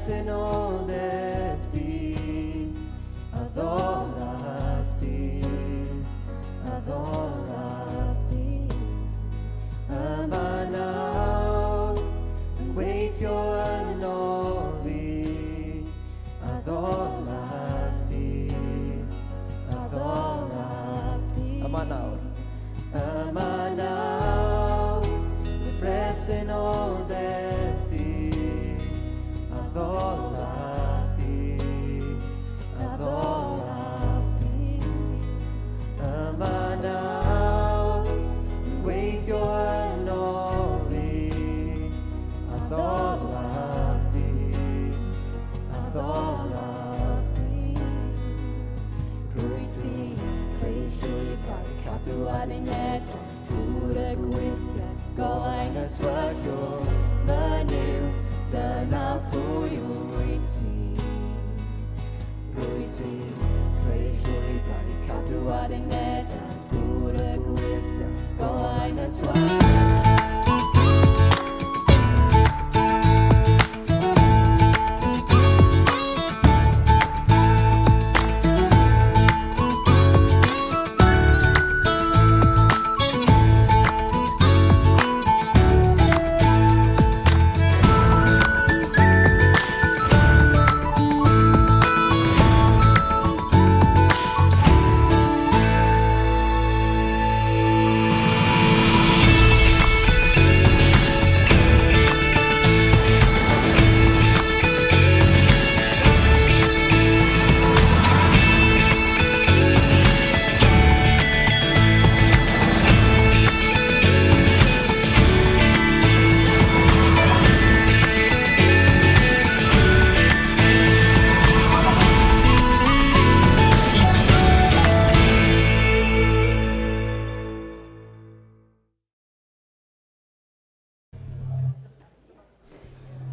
Presenoldeb di, addolaf di, addolaf di. Yma nawr, yn gweithio yno fi, addolaf di, addolaf di. Yma nawr, yma nawr, dy bresenoldeb di, addolaf di, addolaf di. Yma nawr, yn gweithio yno fi, addolaf di, addolaf di. Rwyt ti'n creu llwybrau, cadw addunedau, gŵr y gweithiau, golau'n y tywyllwch, fy Nuw, dyna pwy wyt ti. Rwyt ti'n creu llwybrau, cadw addunedau, gŵr y gweithiau, golau'n y tywyllwch.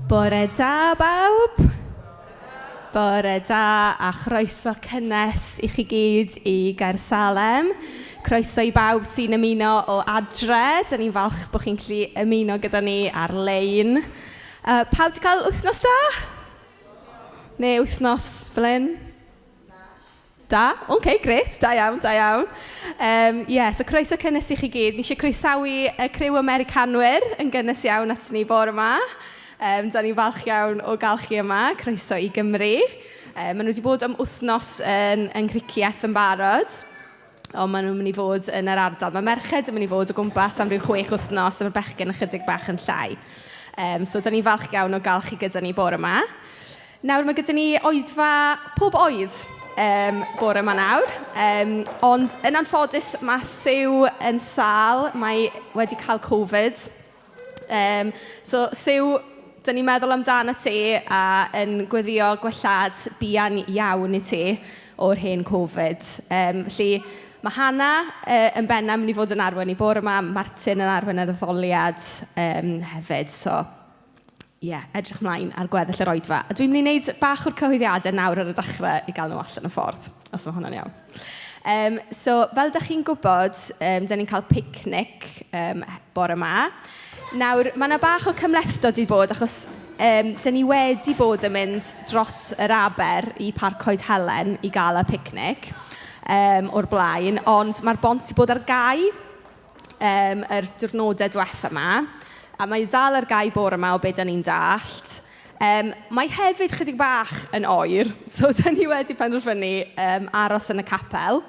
Bore da bawb. Bore da a chroeso cynnes i chi gyd i Gaersalem. Croeso i bawb sy'n ymuno o adre. Dan ni'n falch bod chi'n gallu ymuno gyda ni ar-lein. Pawb 'di cael wythnos da? Neu wythnos fel hyn? Da? Ok, grêt. Da iawn, da iawn. Ie, so croeso cynnes i chi gyd. Ni isie croesawu y criw Americanwyr yn gynnes iawn at ni bore 'ma. Dan ni'n falch iawn o gael chi yma. Croeso i Gymru. Maen nhw wedi bod am wythnos yn Nghricieth yn barod. Ond maen nhw'n mynd i fod yn yr ardal. Mae merched yn mynd i fod o gwmpas am ryw 6 wythnos, a mae'r bechgyn ychydig bach yn llai. So, dan ni'n falch iawn o gael chi gyda ni bore 'ma. Nawr, mae gyda ni oedfa pob oed bore 'ma nawr. Ond yn anffodus, mae Sue yn sâl. Mae wedi cael Covid. So, Sue, dan ni'n meddwl amdano ti a yn gweddïo gwellhad buan iawn i ti o'r hen Covid. Felly, mae Hannah yn bennaf mynd i fod yn arwain i bore 'ma, Martin yn arwain yr addoliad hefyd. So, ie, edrych mlaen ar gweddill yr oedfa. A dwi'n mynd i wneud bach o'r cyhoeddiadau nawr ar y dechrau i gael nhw allan y ffordd, os mae hwnna'n iawn. So, fel dach chi'n gwybod, dan ni'n cael picnic bore 'ma. Nawr, ma' 'na bach o cymhlethdod 'di bod achos dan ni wedi bod yn mynd dros yr aber i Parc Coed Helen i gael y picnic o'r blaen, ond mae'r bont 'di bod ar gau yr diwrnodau diwetha 'ma, a mae dal ar gau bore 'ma o be dan ni'n dallt. Mae hefyd chydig bach yn oer, so dan ni wedi penderfynu aros yn y capel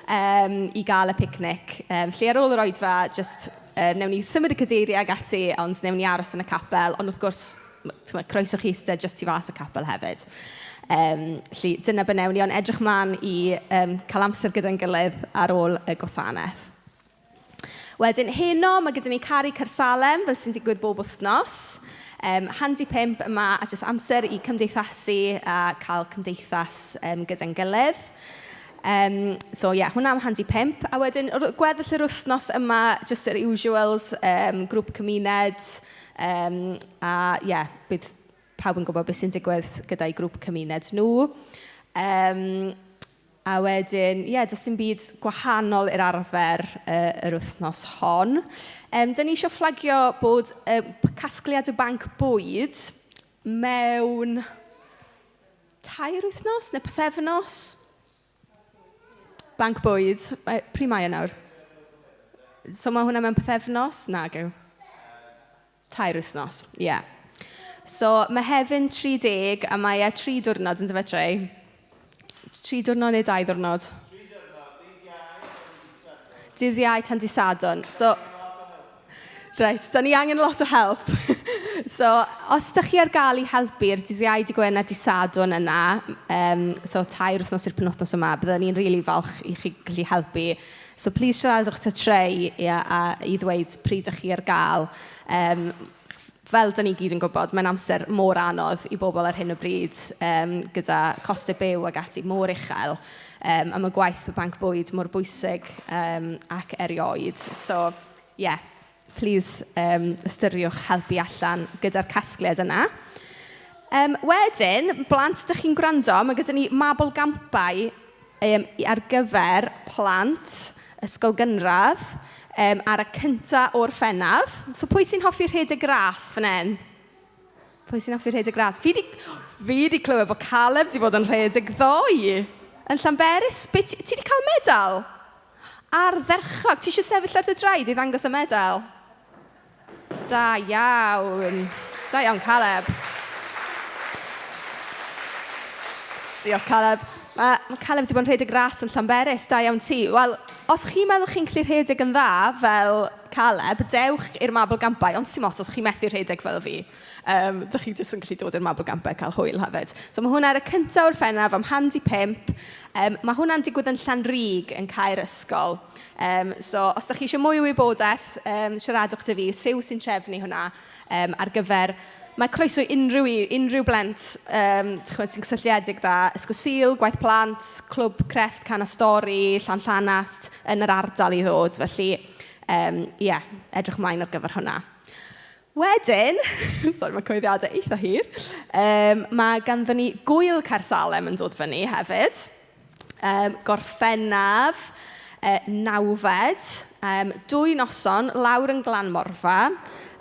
i gael y picnic. Felly ar ôl yr oedfa, jyst wnawn ni symud y cadeiriau ac ati, ond wnawn ni aros yn y capel. Ond wrth gwrs, timod, croeso chi eistedd jyst tu fas y capel hefyd. Felly dyna be wnawn ni, ond edrych mlaen i cael amser gyda'n gilydd ar ôl y gwasanaeth. Wedyn heno, mae gyda ni Caru Caersalem, fel sy'n digwydd bob wythnos. Handy 5 yma, a jyst amser i cymdeithasu a cael cymdeithas gyda'n gilydd. So ie, hwnna am handy 5. A wedyn gweddill yr wythnos yma, jyst yr usuals, grŵp cymuned. A ie, bydd pawb yn gwybod beth sy'n digwydd gyda'i grŵp cymuned nhw. A wedyn, ie, does dim byd gwahanol i'r arfer yr wythnos hon. Dan ni isio fflagio bod casgliad y banc bwyd mewn... 3 wythnos neu pythefnos? Banc bwyd. Pryd mae e nawr? So mae hwnna mewn pythefnos? Nag yw. 3 wythnos, ie. Yeah. So Mehefin 30 a mae e 3 diwrnod yn dyfe, Trey? 3 diwrnod neu 2 ddiwrnod? Dydd Iau tan dydd Sadwrn. So, reit, da ni angen lot o help. So, os ydych chi ar gael i helpu'r dydd Iau, dydd Gwener, dydd Sadwrn yna, so 3 wythnos i'r penwythnos yma, byddwn ni'n rili really falch i chi gallu helpu. So, please siaradwch 'da Trey ia, a i ddweud pryd ydych chi ar gael. Fel da ni gyd yn gwybod, mae'n amser mor anodd i bobl ar hyn o bryd gyda costau byw ac ati mor uchel. A mae gwaith y banc bwyd mor bwysig ac erioed. So, yeah, please ystyriwch helpu allan gyda'r casgliad yna. Wedyn, blant, dych chi'n gwrando, mae gyda ni Mabolgampau ar gyfer plant ysgol gynradd ar y cyntaf o Orffennaf. So pwy sy'n hoffi rhedeg ras fan hyn? Pwy sy'n hoffi rhedeg ras? Fi di clywed bod Caleb di bod yn rhedeg ddoe yn Llanberis. Be, ti di cael medal? Ardderchog. Ti eisiau sefyll ar dy draed i ddangos y medal? Da iawn. Da iawn, Caleb. Diolch, Caleb. Mae Caleb wedi bod yn rhedeg ras yn Llanberis. Da iawn ti. Wel, os chi'n meddwl chi'n gallu rhedeg yn dda fel Caleb, dewch i'r Mabolgampau. Ond dim ots os chi'n methu rhedeg fel fi. Dych chi jyst yn gallu dod i'r Mabolgampau a cael hwyl hefyd. So mae hwnna ar y cyntaf o'r Orffennaf am 4:30. Mae hwnna'n digwydd yn Llanrug yn cae'r ysgol. So os ydych chi eisiau mwy o wybodaeth, siaradwch 'da fi. Siw sy'n trefnu hwnna ar gyfer. Mae croeso unrhyw blent chimod, sy'n gysylltiedig 'da Ysgol Sul, gwaith plant, clwb crefft, cân a stori, Llanllanast yn yr ardal i ddod. Felly, ie, yeah, edrych ymlaen ar gyfer hwnna. Wedyn, sorry, mae cyhoeddiadau eitha hir, mae ganddyn ni Gwyl Caersalem yn dod fyny hefyd. Gorffennaf 9fed, 2 noson lawr yn Glanmorfa,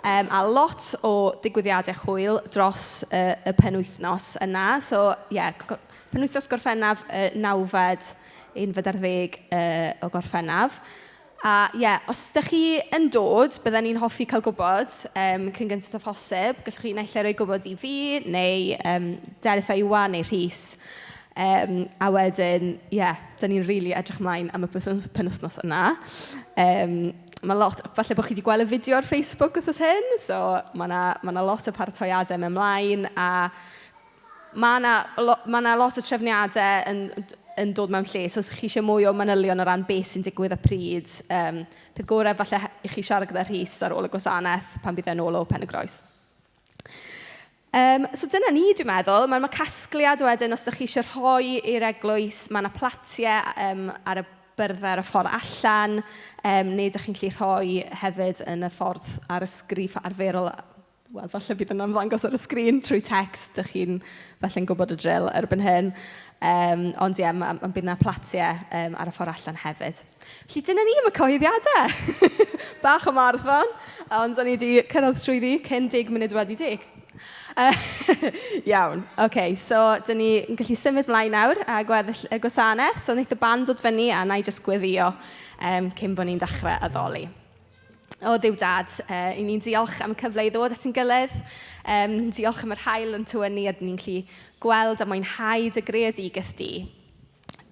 a lot o digwyddiadau hwyl dros y penwythnos yna. So, ie, yeah, penwythnos Gorffennaf 9fed, 11 o Gorffennaf. A ie, yeah, os ydych chi yn dod, bydden ni'n hoffi cael gwybod cyn gynted â phosib. Gallwch chi naill ai roi gwybod i fi, neu Delyth a Iwan neu Rhys. A wedyn, ie, yeah, dyn ni'n rili really edrych ymlaen am y penwythnos yna. Mae lot, falle bod chi wedi gweld y fideo ar Facebook wythnos hyn, so mae yna ma 'na lot o paratoiadau mewn ymlaen, a mae yna ma 'na lot o trefniadau yn dod mewn lle. So os chi eisiau mwy o manylion o ran beth sy'n digwydd a pryd, peth gorau falle i chi siarad gyda Rhys ar ôl y gwasanaeth pan bydd e'n ôl o Pen y Groes. So dyna ni, dwi'n meddwl. Mae 'ma casgliad wedyn os ydych chi eisiau rhoi i'r eglwys. Mae yna platiau ar y byrddau ar y ffordd allan, neu ydych chi'n gallu rhoi hefyd yn y ffordd ar y sgrif arferol. Wel, falle bydd yna'n ymddangos ar y sgrin trwy text. Dych chi'n falle'n gwybod y drill erbyn hyn. Ond ie, ma bydd yna platiau ar y ffordd allan hefyd. Felly dyna ni am y cyhoeddiadau. Bach o marathon, ond o'n i wedi cyrraedd trwyddi cyn 10.10. Iawn, oce, okay, so dyn ni yn gallu symud mlaen nawr a gweddill y gwasanaeth. So wneith y band dod fyny a na i jyst gweddio cyn bod ni'n dechrau addoli. O Dduw Dad, i ni'n diolch am y cyfle i ddod at ein gilydd. Ni'n diolch am yr haul yn tywynnu a ni'n gallu gweld a mwynhau dy greadigaeth di.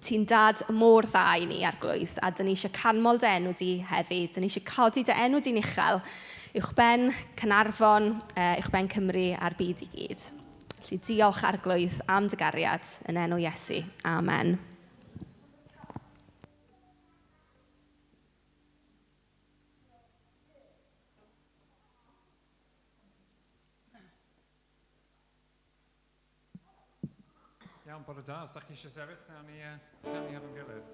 Ti'n dad mor dda i ni, Arglwydd, a dyn ni eisiau canmol dy enw di heddi. Dyn ni eisiau codi dy enw di'n uchel uwchben Caernarfon, uwchben Cymru a'r byd i gyd. Felly diolch, Arglwydd, am dy gariad yn enw Iesu. Amen. Iawn, bore da. Os da chi eisiau sefyll, nawn ni canu hefo'n gilydd.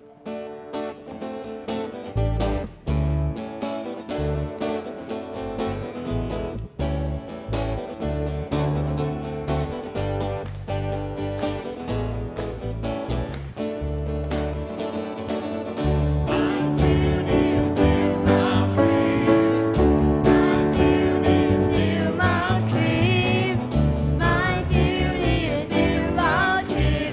Mae Duw ni yn Dduw mawr cryf. Mae Duw ni yn Dduw mawr cryf. Mae Duw ni yn Dduw mawr cryf.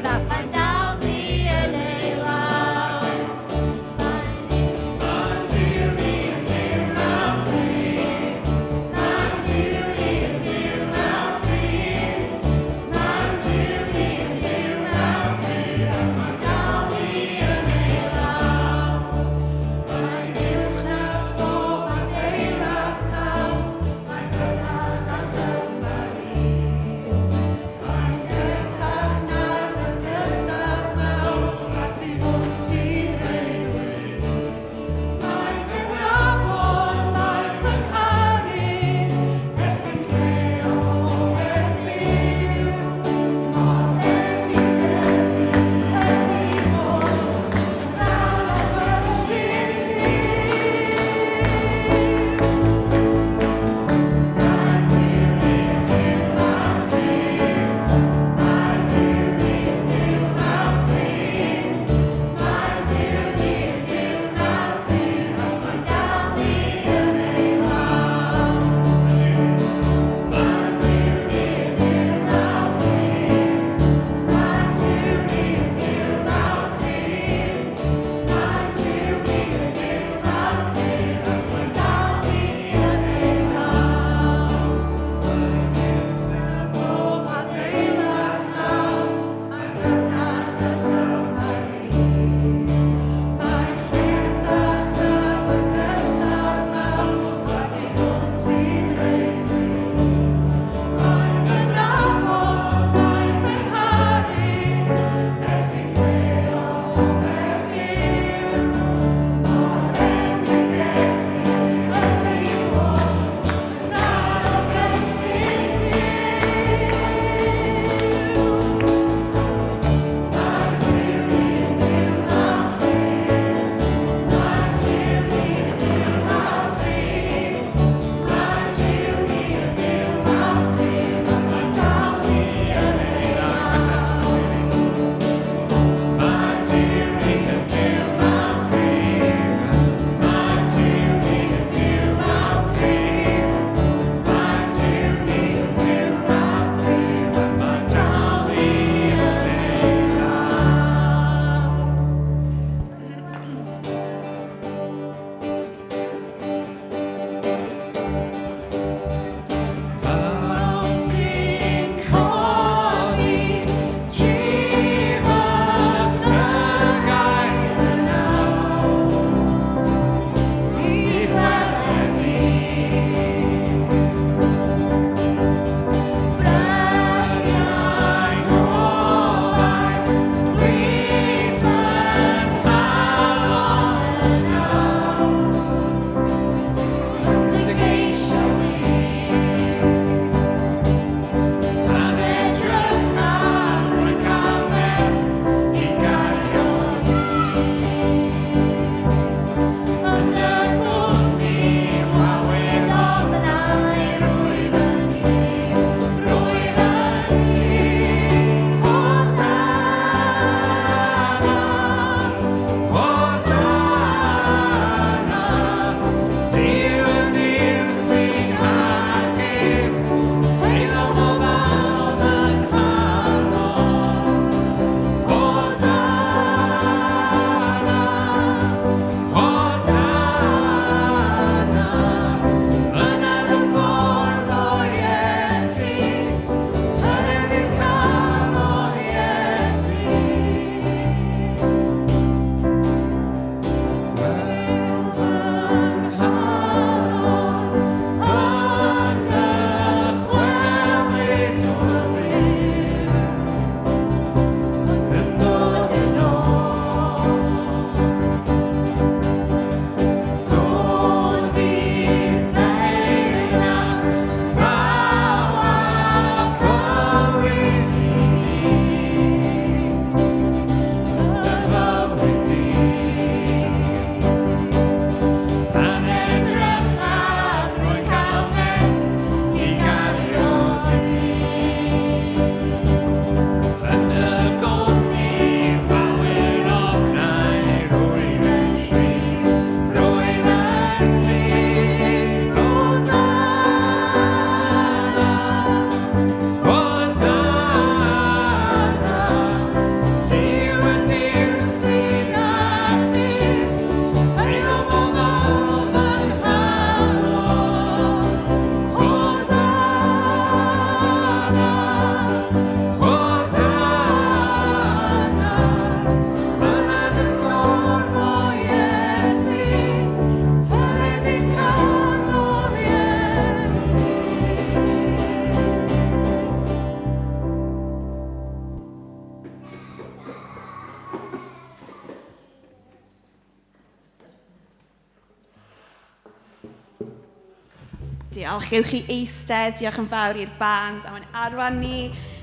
Diolch. Gewch chi eistedd. Diolch yn fawr i'r band am ein arwain ni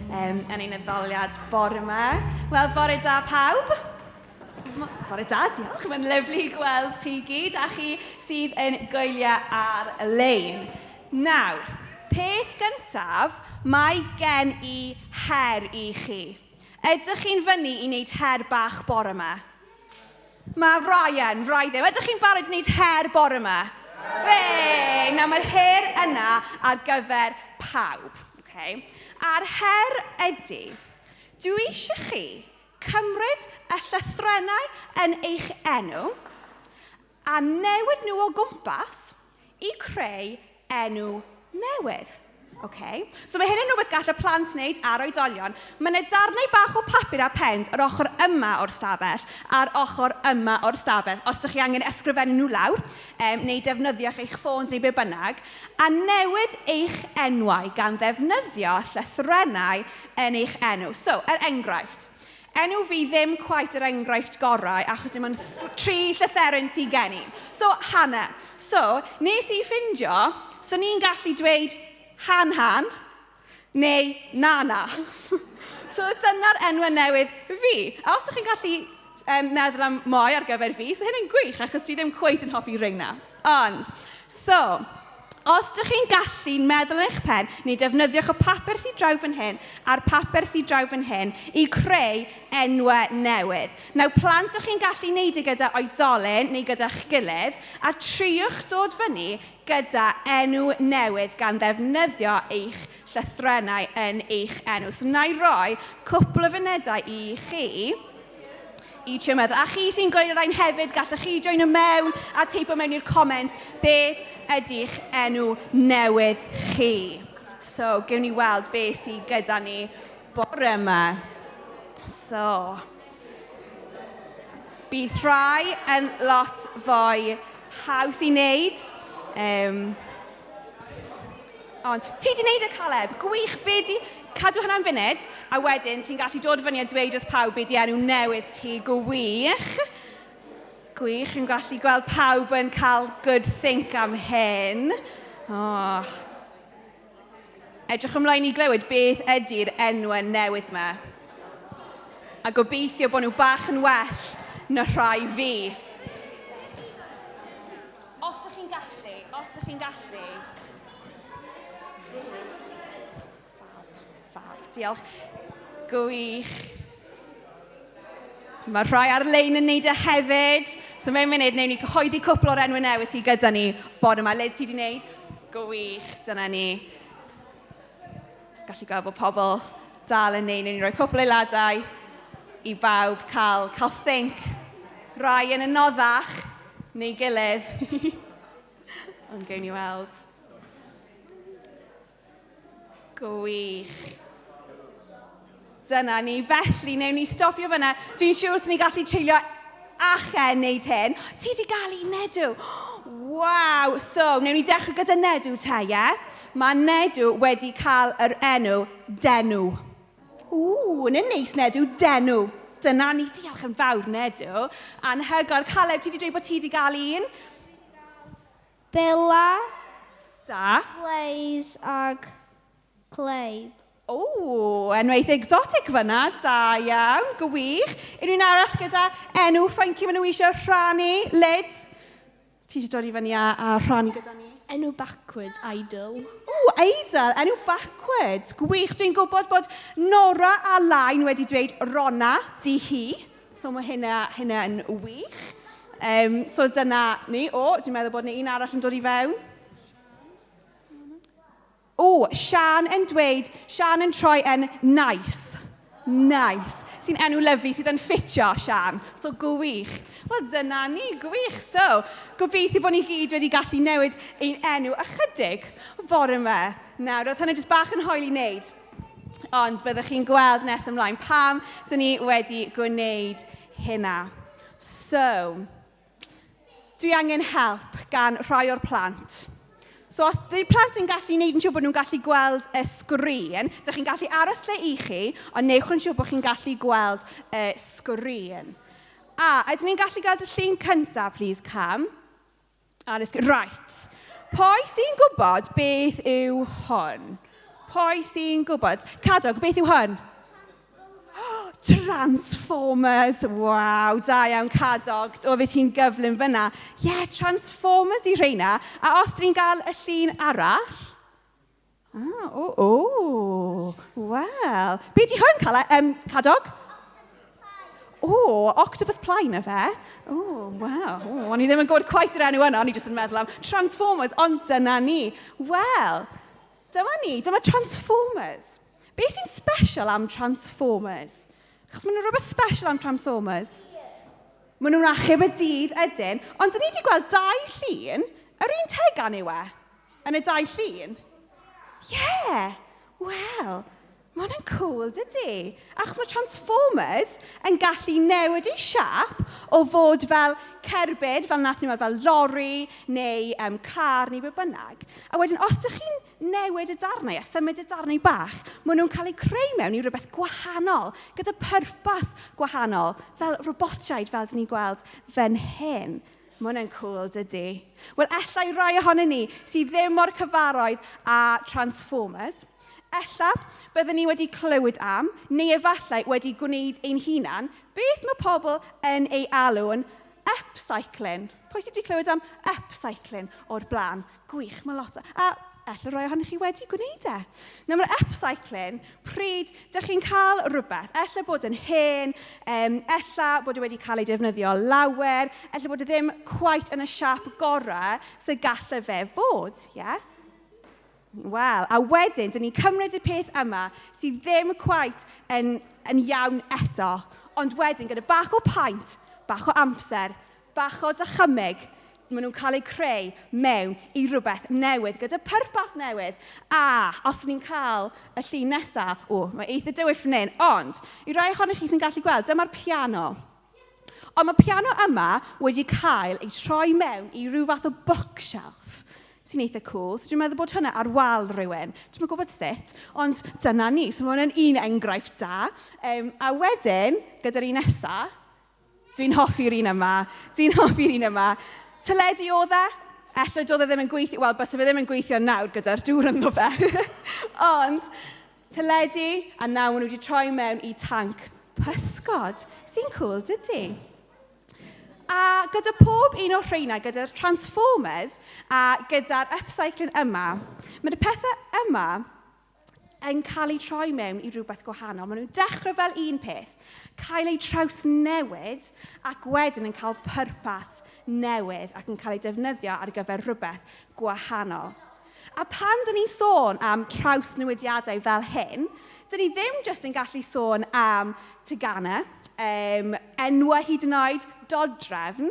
yn ein addoliad bore yma. Wel, bore da pawb. Bore da, diolch. Mae'n lyfli gweld chi gyd a chi sydd yn gwylio ar-lein. Nawr, peth gyntaf, mae gen i her i chi. Ydych chi'n fyny i wneud her bach bore yma? Mae Ryan, rai ddim. Ydych chi'n barod i wneud her bore yma? Wey! Nawr mae'r her yna ar gyfer pawb. Okay? A'r her ydy, dwi eisiau chi cymryd y llythrennau yn eich enw a newid nhw o gwmpas i creu enw newydd. Okay? So mae hyn yn rhywbeth gall y plant wneud a'r oedolion. Mae yna darnau bach o papur a pens yr ochr yma o'r stafell a'r ochr yma o'r stafell. Os ydych chi angen ysgrifennu nhw lawr, neu defnyddio eich ffôns neu be bynnag, a newid eich enwau gan ddefnyddio llythrennau yn eich enw. So, er enghraifft, enw fi ddim quite yr enghraifft gorau, achos dim ond 3 llythyren sydd gen i. So, Hannah. So, nes i ffindio, so ni'n gallu dweud Han Han, neu Nana. So dyna'r enwau newydd fi. A os ydych chi'n gallu meddwl am mwy ar gyfer fi, so hyn yn gwych, achos dwi ddim cweit yn hoffi rheina. Ond, so, os ydych chi'n gallu meddwl yn eich pen, neu defnyddiwch y papur sydd draw fan hyn a'r papur sydd draw fan hyn i creu enwau newydd. Nawr, plant ydych chi'n gallu wneud e gyda oedolyn neu gyda'ch gilydd, a triwch dod fyny gyda enw newydd gan ddefnyddio eich llythrennau yn eich enw. So, na i roi cwpl o funudau i chi i trio meddwl. A chi sy'n gwylio'r rhain hefyd, gallwch chi joino mewn a teipo mewn i'r comments beth ydych enw newydd chi. So, gewn ni weld beth sydd gyda ni bore yma. So, bydd rhai yn lot fwy haws i wneud. Ond ti di wneud e, Caleb. Gwych, be di... Cadw hwnna'n funud, a wedyn ti'n gallu dod fyny a dweud wrth pawb be di enw newydd ti. Gwych. Gwych, yn gallu gweld pawb yn cael good think am hyn. Oh. Edrych ymlaen i glywed beth ydy'r enwau newydd yma. A gobeithio bod nhw bach yn well na rhai fi. Os ydych chi'n gallu, os ydych chi'n gallu. Fab, fab, diolch. Gwych. Mae rhai ar-lein yn neud e hefyd. So mewn munud, wnawn ni cyhoeddi cwpl o'r enwau newydd sydd gyda ni bore yma. Lyd, ti di wneud? Gwych, dyna ni. Gallu gweld bod pobl dal yn neud. Wnawn ni roi cwpl o eiladau i bawb cael think. Rai yn anoddach neu gilydd. Ond gewn ni weld. Gwych. Dyna ni. Felly, wnawn ni stopio fyna. Dwi'n siŵr sy'n ni gallu treulio achau yn wneud hyn. Ti di gael un, Nedw. Waw. So, wnawn ni dechrau gyda Nedw te, ie? Mae Nedw wedi cael yr enw Denw. Ww, yn neis, Nedw, Denw. Dyna ni. Diolch yn fawr, Nedw. Anhygoel. Caleb, ti di dweud bod ti di gael un? Bella. Da. Blaze ag Clay. O, enw eitha exotic fyna. Da iawn, gwych. Unrhyw un arall gyda enw ffanci maen nhw eisiau rhannu? Lyd? Ti eisiau dod i fyny a rhannu gyda ni? Enw backwards, Idol. O, Idol, enw backwards. Gwych. Dwi'n gwybod bod Nora a Lain wedi dweud Rona, di hi. So mae hynna yn wych. So dyna ni. O, dwi'n meddwl bod yna un arall yn dod i fewn. O, Sian yn dweud, Sian yn troi yn nice. Nice. Sy'n enw lyfli sydd yn ffitio, Sian. So, gwych. Wel, dyna ni, gwych. So, gobeithio bod ni gyd wedi gallu newid ein enw ychydig fore yma. Nawr, oedd hynny jyst bach yn hoel i wneud. Ond byddwch chi'n gweld nes ymlaen pam dyn ni wedi gwneud hynna. So, dwi angen help gan rhai o'r plant. So os ydy'r plant yn gallu gwneud yn siŵr bod nhw'n gallu gweld y sgrin, dych chi'n gallu aros lle i chi, ond newch yn siŵr bod chi'n gallu gweld y sgrin. A ydyn ni'n gallu gweld y llun cyntaf, please, Cam? Ar y sgrin. Right. Pwy sy'n gwybod beth yw hwn? Pwy sy'n gwybod? Cadog, beth yw hwn? Transformers! Waw, da iawn Cadog. Oeddet ti'n gyflym fyna. Ie, yeah, Transformers di rheina. A os dyn ni'n gael y llun arall? Ah, o, o, wel. Be di hwn, Cala, Cadog? O, Octopus Ply na fe. O, waw. O, o'n i ddim yn gwybod quite yr enw yna, o'n i jyst yn meddwl am Transformers, ond dyna ni. Wel, dyma ni, dyma Transformers. Be sy'n special am Transformers? Achos maen nhw'n rhywbeth special am Transformers. Maen nhw'n achub y dydd, ydyn. Ond dyn ni wedi gweld dau llun, yr un tegan yw e, yn y dau llun. Ie, yeah. Wel, mae hwnna'n cool, dydy? Achos mae Transformers yn gallu newid ei siap o fod fel cerbyd, fel nath ni weld fel lori neu car neu be bynnag. A wedyn, os ydych chi'n newid y darnau a symud y darnau bach, maen nhw'n cael eu creu mewn i rhywbeth gwahanol, gyda pwrpas gwahanol, fel robotiaid fel dyn ni'n gweld fan hyn. Mae hwnna'n cool, dydy? Wel, ella i rai ohonon ni sydd ddim mor cyfarwydd â Transformers, ella byddwn ni wedi clywed am, neu efallai wedi gwneud ein hunan, beth mae pobl yn ei alw yn upcycling. Pwy sydd wedi clywed am upcycling o'r blaen? Gwych, mae lot o... A ella rai ohonych chi wedi gwneud e. Nawr, mae'r upcycling, pryd dych chi'n cael rhywbeth, ella bod yn hen, ella bod e wedi cael ei defnyddio lawer, ella bod e ddim quite yn y siap gorau sydd gallai fe fod, ie? Yeah? Wel, a wedyn, dyn ni'n cymryd y peth yma sydd ddim quite yn iawn eto, ond wedyn, gyda bach o paent, bach o amser, bach o dychymyg, maen nhw'n cael eu creu mewn i rhywbeth newydd, gyda pwrpas newydd. A os ni'n cael y llun nesaf, o, mae eitha dywyll fan hyn, ond i rai ohonych chi sy'n gallu gweld, dyma'r piano. Ond mae piano yma wedi cael ei troi mewn i ryw fath o bookshelf, sy'n eitha cool. So dwi'n meddwl bod hwnna ar wal rhywun. Dwi'm yn gwybod sut, ond dyna ni. So mae hwnna'n un enghraifft da. A wedyn, gyda'r un nesaf, dwi'n hoffi'r un yma. Dwi'n hoffi'r un yma. Teledu oedd e. Ella doedd e ddim yn gweithio, wel, byse fe ddim yn gweithio nawr gyda'r dŵr ynddo fe. Ond teledu, a nawr maen nhw wedi troi mewn i tanc pysgod. Sy'n cool, dydy? A gyda pob un o'r rheina, gyda'r Transformers a gyda'r upcycling yma, mae'r pethau yma yn cael eu troi mewn i rhywbeth gwahanol. Maen nhw'n dechrau fel un peth, cael eu trawsnewid ac wedyn yn cael pwrpas newydd ac yn cael eu defnyddio ar gyfer rhywbeth gwahanol. A pan dyn ni'n sôn am trawsnewidiadau fel hyn, dyn ni ddim jyst yn gallu sôn am teganau, enwau hyd yn oed, dodrefn.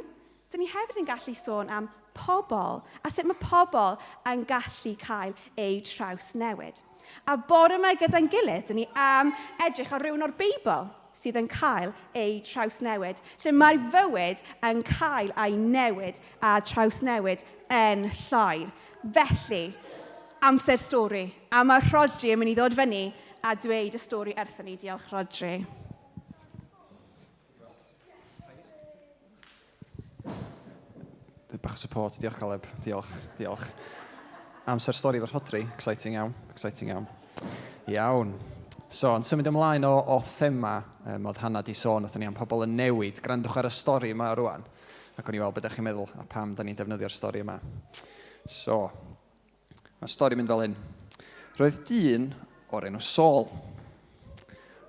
Dyn ni hefyd yn gallu sôn am pobl a sut mae pobl yn gallu cael eu trawsnewid. A bore yma gyda'n gilydd, dyn ni am edrych ar rhywun o'r Beibl sydd yn cael ei trawsnewid, lle mae'r fywyd yn cael ei newid a trawsnewid yn llwyr. Felly, amser stori. A mae Rhodri yn mynd i ddod fyny a dweud y stori wrthon ni. Diolch, Rhodri. Bach o support, diolch Caleb, diolch, diolch. Amser stori efo Rhodri, exciting iawn, exciting iawn. Iawn. So, yn symud ymlaen o thema, oedd Hannah di sôn wrthon ni am pobl yn newid, gwrandwch ar y stori yma rwan, ac o'n i weld beth ydych chi'n meddwl a pam da ni'n defnyddio'r stori yma. So, mae'r stori mynd fel hyn. Roedd dyn o'r enw Saul.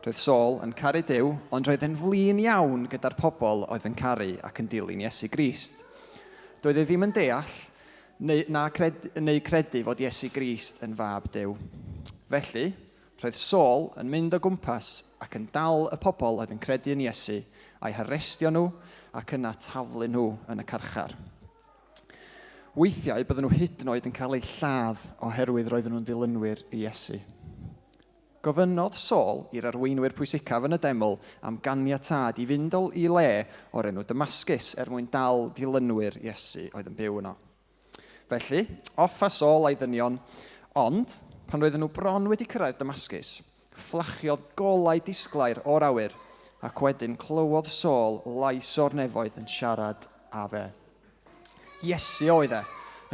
Roedd Saul yn caru Duw, ond roedd e'n flin iawn gyda'r pobl oedd yn caru ac yn dilyn Iesu Grist. Doedd e ddim yn deall neu, na cred, neu credu fod Iesu Grist yn fab Duw. Felly, roedd Saul yn mynd o gwmpas ac yn dal y pobl oedd yn credu yn Iesu, a'u harestio nhw ac yna taflu nhw yn y carchar. Weithiau bydden nhw hyd yn oed yn cael eu lladd oherwydd roedden nhw'n ddilynwyr i Iesu. Gofynnodd Saul i'r arweinwyr pwysicaf yn y deml am ganiatâd i fynd i le o'r enw Damascus er mwyn dal dilynwyr Iesu oedd yn byw yno. Felly, off â Saul a'i ddynion, ond pan roedden nhw bron wedi cyrraedd Damascus, fflachiodd golau disglair o'r awyr, ac wedyn clywodd Saul lais o'r nefoedd yn siarad â fe. Iesu oedd e,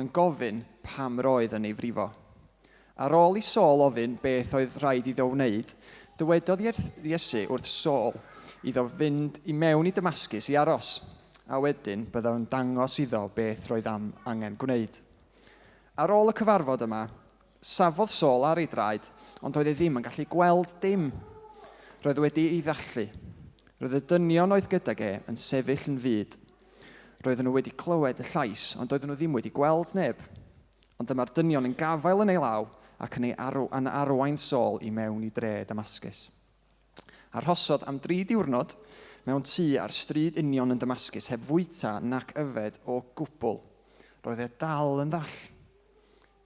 yn gofyn pam roedd yn ei frifo. Ar ôl i Saul ofyn beth oedd rhaid iddo wneud, dywedodd Iesu wrth Saul iddo fynd i mewn i Damascus i aros, a wedyn byddai yn dangos iddo beth roedd am angen gwneud. Ar ôl y cyfarfod yma, safodd Saul ar ei draed, ond doedd e ddim yn gallu gweld dim. Roedd wedi ei ddallu. Roedd y dynion oedd gydag e yn sefyll yn fud. Roedden nhw wedi clywed y llais, ond doedden nhw ddim wedi gweld neb. Ond dyma'r dynion yn gafael yn ei law ac yn ei arw, yn arwain Saul i mewn i dre Damascus. Arhosodd am dri diwrnod mewn tŷ ar stryd union yn Damascus heb fwyta nac yfed o gwbl. Roedd e dal yn ddall.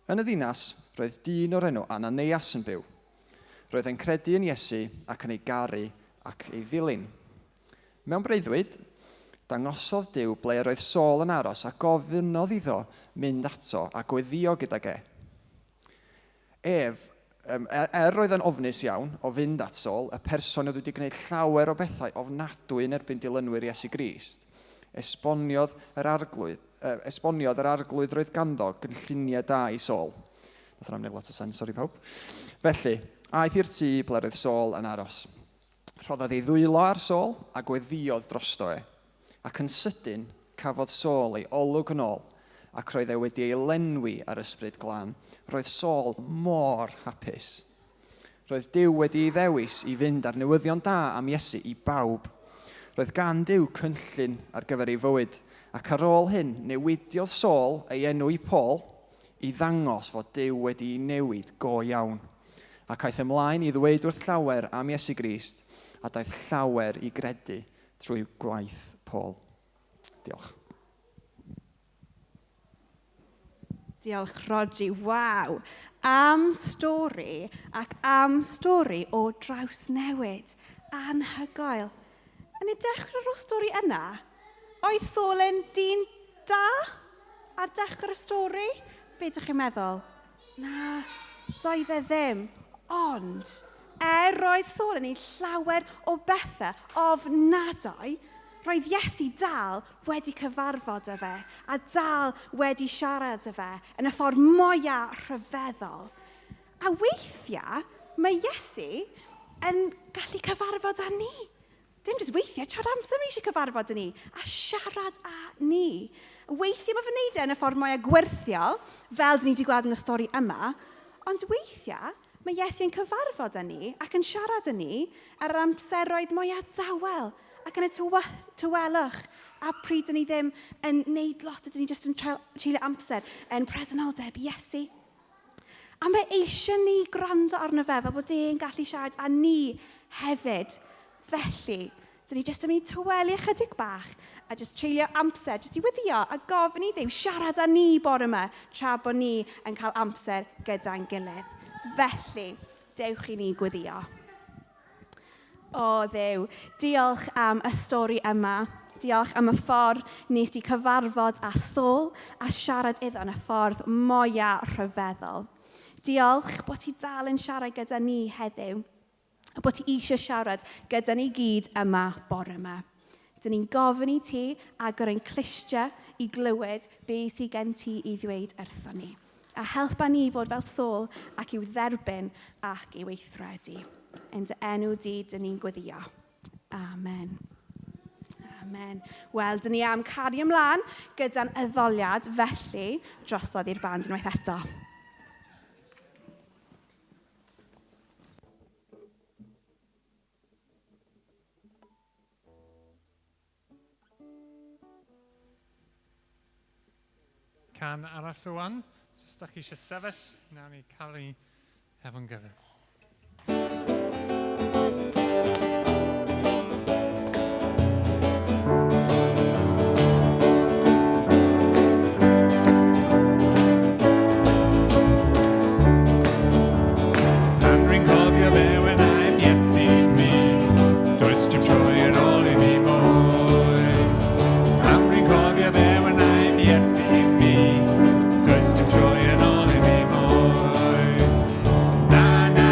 Yn y ddinas, roedd dyn o'r enw Ananias yn byw. Roedd e'n credu yn Iesu ac yn ei garu ac ei ddilyn. Mewn breuddwyd, dangosodd Duw ble yr oedd Saul yn aros a gofynnodd iddo mynd ato a gweddïo gydag e. Ef, er, er roedd yn ofnus iawn o fynd at Saul, y person oedd wedi gwneud llawer o bethau ofnadwy yn erbyn dilynwyr Iesu Grist, esboniodd yr arglwydd, esboniodd yr arglwydd roedd ganddo gynlluniau da i Saul. Nath hwnna wneud lot o sens, sori pawb. Felly, aeth i'r tŷ ble roedd Saul yn aros. Rhoddodd ei ddwylo ar Saul a gweddïodd drosto e. Ac yn sydyn, cafodd Saul ei olwg yn ôl, ac roedd e wedi ei lenwi â'r Ysbryd Glân. Roedd Saul mor hapus. Roedd Duw wedi ei ddewis i fynd â'r newyddion da am Iesu i bawb. Roedd gan Duw cynllun ar gyfer ei fywyd, ac ar ôl hyn, newidiodd Saul ei enw i Paul i ddangos fod Duw wedi'i newid go iawn. Ac aeth ymlaen i ddweud wrth llawer am Iesu Grist, a daeth llawer i gredu trwy gwaith Paul. Diolch. Diolch, Rhodri. Waw! Am stori ac am stori o drawsnewid. Anhygoel. Yn y dechrau'r o stori yna, oedd Saul yn dyn da ar dechrau'r stori? Be ydych chi'n meddwl? Na, doedd e ddim. Ond, er roedd Saul yn ei llawer o bethau ofnadwy, roedd Iesu dal wedi cyfarfod â fe a dal wedi siarad â fe yn y ffordd mwyaf rhyfeddol. A weithiau, mae Iesu yn gallu cyfarfod â ni. Dim jyst weithiau, trwy'r amser mae eisiau cyfarfod â ni a siarad â ni. Weithiau mae fe'n neud e yn y ffordd mwyaf gwyrthiol, fel dyn ni wedi gweld yn y stori yma, ond weithiau mae Iesu yn cyfarfod â ni ac yn siarad â ni ar yr amseroedd mwyaf dawel ac yn y tawelwch a pryd dyn ni ddim yn neud lot, dyn ni jyst yn treulio amser yn presenoldeb Iesu. A mae eisiau ni gwrando arno fe fel bod e'n gallu siarad â ni hefyd. Felly, dyn ni jyst yn mynd i tawelu ychydig bach a jyst treulio amser, jyst i weddïo a gofyn i Dduw siarad â ni bore yma tra bod ni yn cael amser gyda'n gilydd. Felly, dewch i ni gweddio. O Dduw, diolch am y stori yma. Diolch am y ffordd nes di cyfarfod â Saul a siarad iddo yn y ffordd mwyaf rhyfeddol. Diolch bod ti dal yn siarad gyda ni heddiw a bod ti eisiau siarad gyda ni gyd yma bore yma. Dyn ni'n gofyn i ti agor ein clustiau i glywed be sydd gen ti i ddweud wrthon ni. A helpa ni fod fel Saul ac i'w dderbyn ac i weithredu. Yn dy enw di, dyn ni'n gweddio. Amen. Amen. Wel, dyn ni am cario ymlaen gyda'n addoliad, felly drosodd i'r band unwaith eto. Can arall rwan. So os da chi eisiau sefyll, nawn ni caru hefo'n gilydd. Pan rwy'n cofio be wnaeth Iesu i mi, does dim troi yn ôl i mi mwy. Pan rwy'n cofio be wnaeth Iesu i mi, does dim troi yn ôl i mi mwy. Na, na,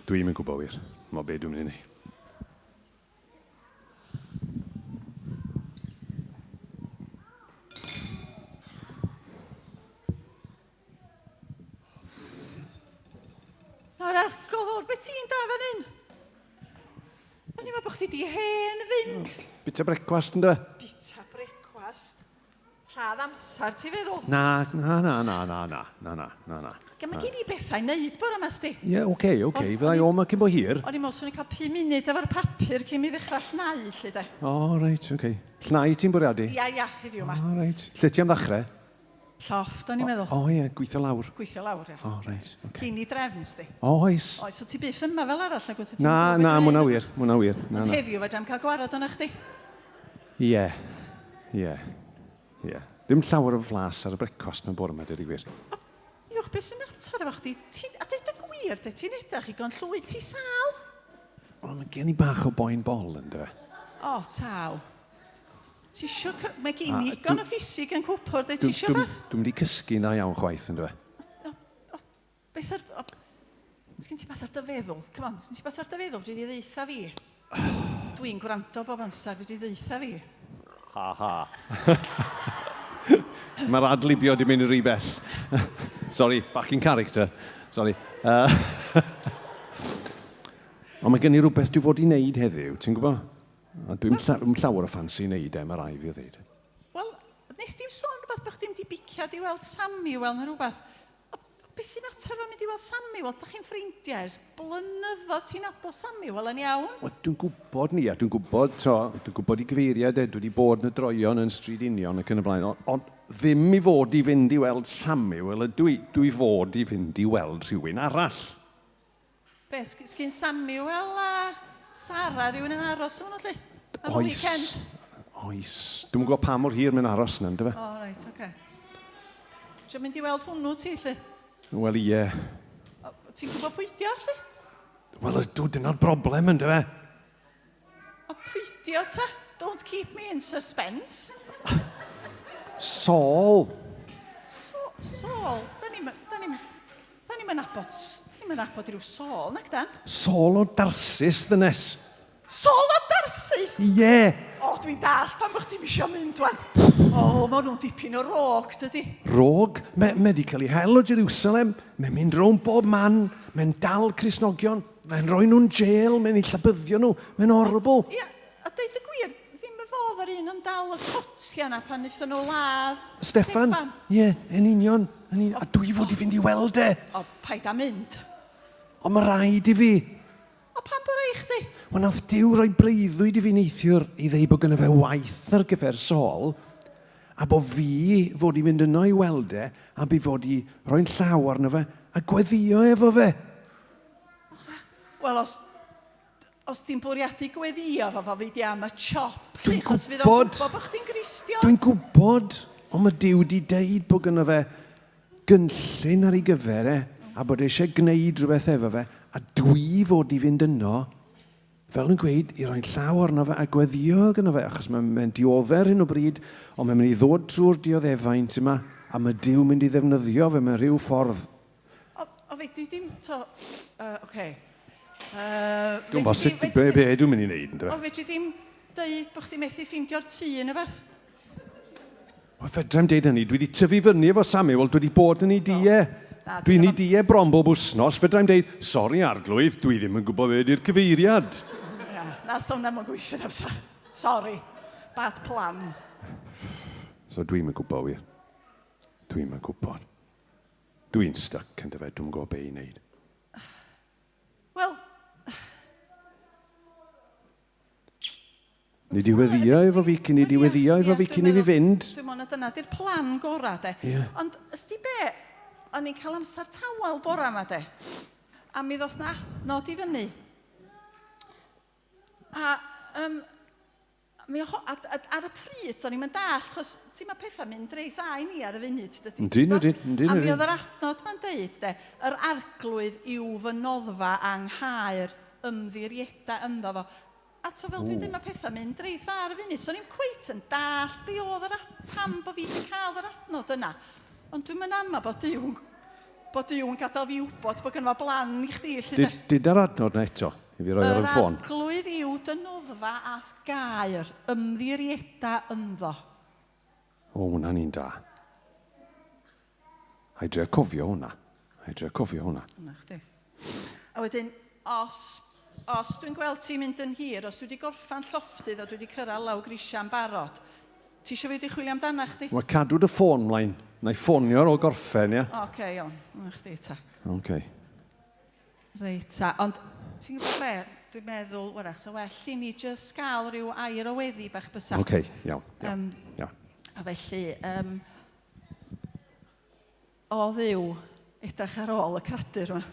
Dwi'm yn gwybod wir. Mo be dwi'n mynd i wneud. Nawr argodd o'r beth ti'n da fan hyn? O'n i'n meddwl bod chdi di hen fynd. Bita brecwast ynddo? Bita brecwast? Lladd amser, ti'n feddwl? Na, na, na, na, na, na, na, na, na, na. Ga, mae gen i bethau i wneud bore yma, sti. Ie, oce, okay, oce. Okay. Fydda i o 'ma cyn bo hir. O'n i'n meddwl swn i'n cael 5 munud efo'r papur cyn mi ddechrau llnau, lly de. O, oh, reit, oce. Okay. Llnau ti'n bwriadu? Ia, ia, heddiw yma. O, oh, reit. Lle ti am ddechrau? Llofft, o'n i'n meddwl. O, oh, ie, gweithio lawr. Gweithio lawr, ia. O, oh, reit, oce. Okay. Gyn i drefn, sti. O, oes. Oes, so ti byth yma fel arall, nag wyt ti'n Na, na, mwna wir, mwna wir. Na, Ond heddiw, fedra i'm cael gwarad o'na chdi. Ie, ie, ie. Ddim llawer o flas ar y brecwast mewn bore yma, dweud i gwir. Iwch, beth sy'n mater efo chdi? Ti, a deud y gwir, de, ti'n edrych i gon llwy, ti sal? Wel, mae gen i bach o boen bol, ynddo fe. O, taw. Ti isio... Mae gen i ddigon o ffisig yn cwpwrdd, de, ti isio beth? Dwi'n mynd i cysgu'n dda iawn chwaith, ynddo fe. Beth sy'r... Sgyn ti beth ar dy feddwl? Come on, sgyn ti beth ar dy feddwl? Fedri di ddeutha fi. Dwi'n gwrando bob amser, fedri di ddeutha fi. Ha ha. Mae'r adlibio di mynd yn rhy bell. Sorry, back in character. Sorry. Ond mae gen i rhywbeth dwi fod i wneud heddiw, ti'n gwybod? A dwi'n lla llawer o ffansi wneud e, mae rai fi o ddeud. Wel, nes ti'n sôn rhywbeth bod chdi'n mynd i biciad i weld Samuel neu rhywbeth? Be sy'n mater efo mynd i weld Samuel? Da chi'n ffrindiau ers blynyddoedd, ti'n nabod Samuel yn iawn? Wel, dwi'n gwybod ni, a dwi'n gwybod, to, dwi'n gwybod i gyfeiriad e, dwi wedi bod yn y droion yn Stryd Union ac yn y blaen, ond on, ddim i fod i fynd i weld Samuel, ydw i, dwi fod i fynd i weld rhywun arall. Be, sgyn Samuel a Sara rhywun yn aros efo nhw, lly? Am y Oes. weekend? Oes. Dwi'n gwybod pa mor hir mae'n aros yna, ynddo fe? O, reit, oce. Okay. Ti'n mynd i weld hwnnw ti, lly? Wel, ie. Ti'n gwybod pwydio, lly? Wel, ydw, dyna'r broblem, ynddo fe? O, pwydio, ta? Don't keep me in suspense. Saul. So, Saul? Da ni'n da ni, da ni'n nabod, da ni'n nabod rhyw Saul, nac dan? Saul o Darsis, ddynes. Saul o Darsis? Ie. Yeah. O, dwi'n dall pan bod chdi'm isio mynd wan. O, ma nhw'n dipyn o rog, dydy. Rog? Mae me di cael ei hel o Jerusalem. Mae'n mynd rownd bob man. Mae'n dal Cristnogion. Mae'n rhoi nhw'n jail. Mae'n eu llabyddio nhw. Mae'n horrible. Ia, a deud y gwir, ddim y fodd yr un yn dal y cotia na pan wnaethon nhw ladd. Steffan. Ie, yeah, yn union. Yn union. A dwi fod i fynd i weld e. O, paid â mynd. Ond mae rhaid i fi. O, pam bod rhaid chdi? Wel, nath Duw roi breuddwyd i fi neithiwr i ddeud bod gynno fe waith ar gyfer Saul, a bod fi fod i fynd yno i weld e, a bu fod i roi'n llaw arno fe, a gweddio efo fe. Wel, os, os ti'n bwriadu gweddio fo, fo fi di am y chop. Dwi'n Achos fydd o'n gwybod. gwybod bod chdi'n Gristion. Dwi'n gwybod, ond mae Duw di deud bod gynno fe gynllun ar ei gyfer e, a bod e eisiau gwneud rhywbeth efo fe, a dwi fod i fynd yno, fel yn gweud, i roi'n llaw arno fe a gweddio gyda fe, achos mae'n mae dioddef ar hyn o bryd, ond mae'n mynd i ddod trwy'r dioddefaint yma, a mae Duw mynd i ddefnyddio fe mewn rhyw ffordd. O, o fedri dim, to, oce. Dwi'n gwybod sut, be, be dwi'n mynd i wneud, ynddo O, fe? fedri dim deud bod chdi methu ffeindio'r tŷ yn y fath? Wel, fedrai'm deud hynny. Dwi wedi tyfu fyny efo Samuel, dwi wedi bod yn ei die. Na, Dwi'n ei die bron bob wsnos. Fedrai'm deud, sori arglwydd, dwi ddim yn gwybod be ydy'r cyfeiriad. Ia, na, so hwnna gweithio na fysa. Sorry, bad plan. So dwi'm yn gwybod wir. Dwi'm yn gwybod. Dwi'n stuck yn dyfe, dwi'm yn gwybod be i wneud. Wel, Ni di weddio efo fi cyn i di weddio efo fi cyn i fi fynd. Dwi'n meddwl na dyna di'r plan gorau, de. Ie. Ond, ysdi be, o'n i'n cael amser tawel bora yma, de. A mi ddoth na adnod i fyny. A, um, mi o, a, a, ar y pryd, o'n i'n mynd dall, chos ti'n ma pethau mynd reit dda i ni ar y funud, dydy. Yndyn, ydyn, yndyn, A mi ydyn. oedd yr adnod ma'n deud, de, yr arglwydd yw fy noddfa anghaer ymddirieda ynddo fo. A to fel dwi'n dweud, mae pethau mynd reit dda ar y funud, so o'n i'n cweit yn dall be oedd yr pam bod fi wedi cael yr adnod yna. Ond dwi'n mynd ama bod Duw Bod Duw yn gadael fi wybod bod gynno fo blan i chdi, 'lly de. Duda'r adnod 'na eto, i fi roi ar Yr y ffôn. Arglwydd yw dy noddfa a'th gaer, ymddirieda ynddo. O, hwnna'n un da. A i drio cofio hwnna. A i drio cofio hwnna. Yna chdi. A wedyn, os, os dwi'n gweld ti'n mynd yn hir, os dwi wedi gorffan llofftydd a dwi wedi cyrraedd lawr grisiau'n barod, ti eisiau fi wedi chwilio amdana chdi? Wel, cadw dy ffôn mlaen. Na i ffonio ar ôl gorffen, ia? Oce, okay, iawn. Yna chdi ta. Oce. Okay. Reit ta, ond ti'n gwybod be? Dwi'n meddwl, wrach, sa well i ni jyst gael rhyw air o weddi bach bysa. Oce, okay, iawn. Iawn. Iawn. A felly, o Dduw, edrych ar ôl y cradur yma.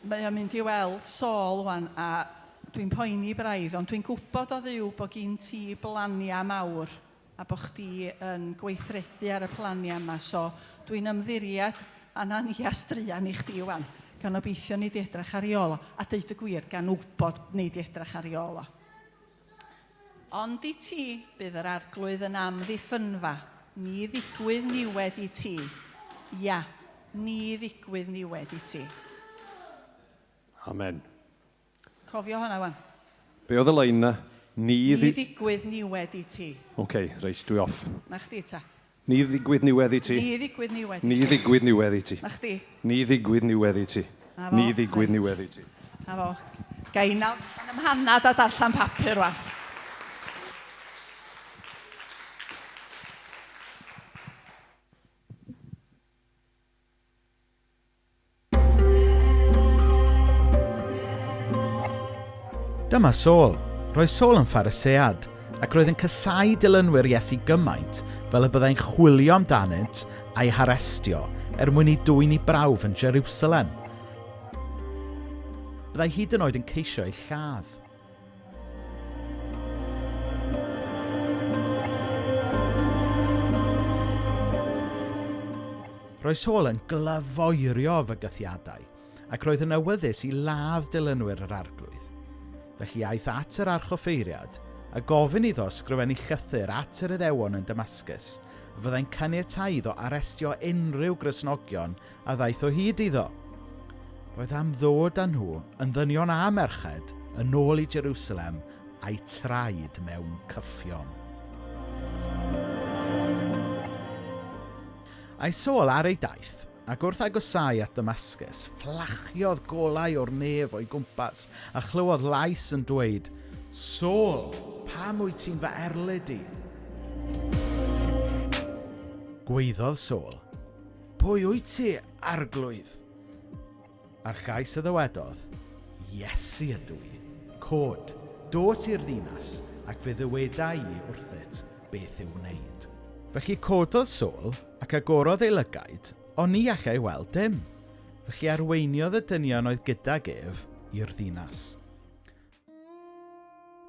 Mae o'n mynd i weld Saul wan, a dwi'n poeni braidd, ond dwi'n gwybod o Dduw bod gin ti blaniau mawr a bod chdi yn gweithredu ar y planiau yma. So dwi'n ymddiried Ananias druan i chdi wan, gan obeithio ni di edrych ar ei ôl o, a deud y gwir, gan wybod ni di edrych ar ei ôl o. Ond i ti, bydd yr Arglwydd yn amddiffynfa, ni ddigwydd niwed i ti. Ia, ni ddigwydd niwed i ti. Amen. Cofio hwnna wan. Be oedd y lein na? Ni ddigwydd niwed i ti. Oce, okay, reit, dwi off. Na chdi ta. Ni ddigwydd niwedd i ti. Ni ddigwydd niwed i ti. Ni ddigwydd niwedd i ti. Na chdi. Ni ddigwydd niwedd i ti. Ni ddigwydd niwedd i ti. Na fo. Ga i nawr ymhanad a darllen papur wan. Dyma Saul. Roedd Saul yn Pharisead, ac roedd yn casáu dilynwyr Iesu gymaint fel y byddai'n chwilio amdanynt a'i harestio er mwyn i dwyn i brawf yn Jerusalem. Byddai hyd yn oed yn ceisio ei lladd. Roedd Saul yn glyfoerio fygythiadau, ac roedd yn awyddus i ladd dilynwyr yr Arglwydd. Felly aeth at yr archoffeiriad a gofyn iddo ysgrifennu llythyr at yr Iddewon yn Damascus, a fyddai'n caniatáu iddo arestio unrhyw Gristnogion a ddaeth o hyd iddo. Roedd am ddod â nhw yn ddynion a merched yn ôl i Jerusalem a'i traed mewn cyffion. Aeth Saul ar ei daith, ac wrth agosau at Damascus, fflachiodd golau o'r nef o'i gwmpas a chlywodd lais yn dweud, Saul, pam wyt ti'n fy erlid i? Gwaeddodd Saul, Pwy wyt ti, Arglwydd? A'r llais a ddywedodd, Iesu ydw i, cod, dos i'r ddinas, ac fe ddyweda i wrthyt beth i'w wneud. Felly cododd Saul ac agorodd ei lygaid, ond ni allai weld dim. Felly arweiniodd y dynion oedd gydag ef i'r ddinas.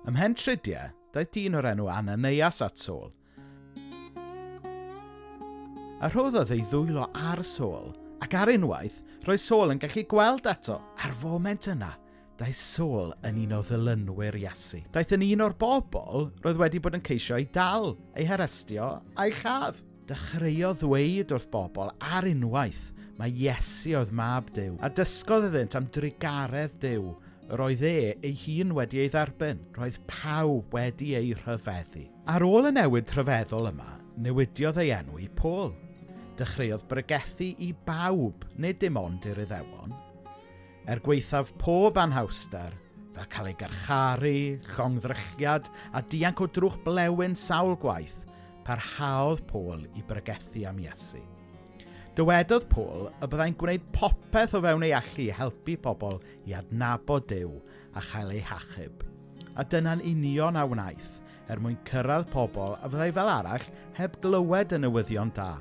Ymhen tridiau, daeth dyn o'r enw Ananias at Saul, a rhoddodd ei ddwylo ar Saul, ac ar unwaith, roedd Saul yn gallu gweld eto. Ar foment yna, daeth Saul yn un o ddilynwyr Iesu. Daeth yn un o'r bobl roedd wedi bod yn ceisio ei dal, ei harestio a'i lladd. Dechreuodd ddweud wrth bobl ar unwaith mae Iesu oedd mab Duw, a dysgodd iddynt am drugaredd Duw yr oedd e ei hun wedi ei dderbyn. Roedd pawb wedi ei rhyfeddu. Ar ôl y newid rhyfeddol yma, newidiodd ei enw i Paul. Dechreuodd bregethu i bawb, nid dim ond i'r Iddewon. Er gwaethaf pob anhawster, fel cael ei garcharu, llongddrychiad a dianc o drwch blewyn sawl gwaith, parhaodd Paul i bregethu am Iesu. Dywedodd Paul y byddai'n gwneud popeth o fewn ei allu i helpu pobl i adnabod Duw a chael eu hachub. A dyna'n union a wnaeth er mwyn cyrraedd pobl a fyddai fel arall heb glywed y newyddion da.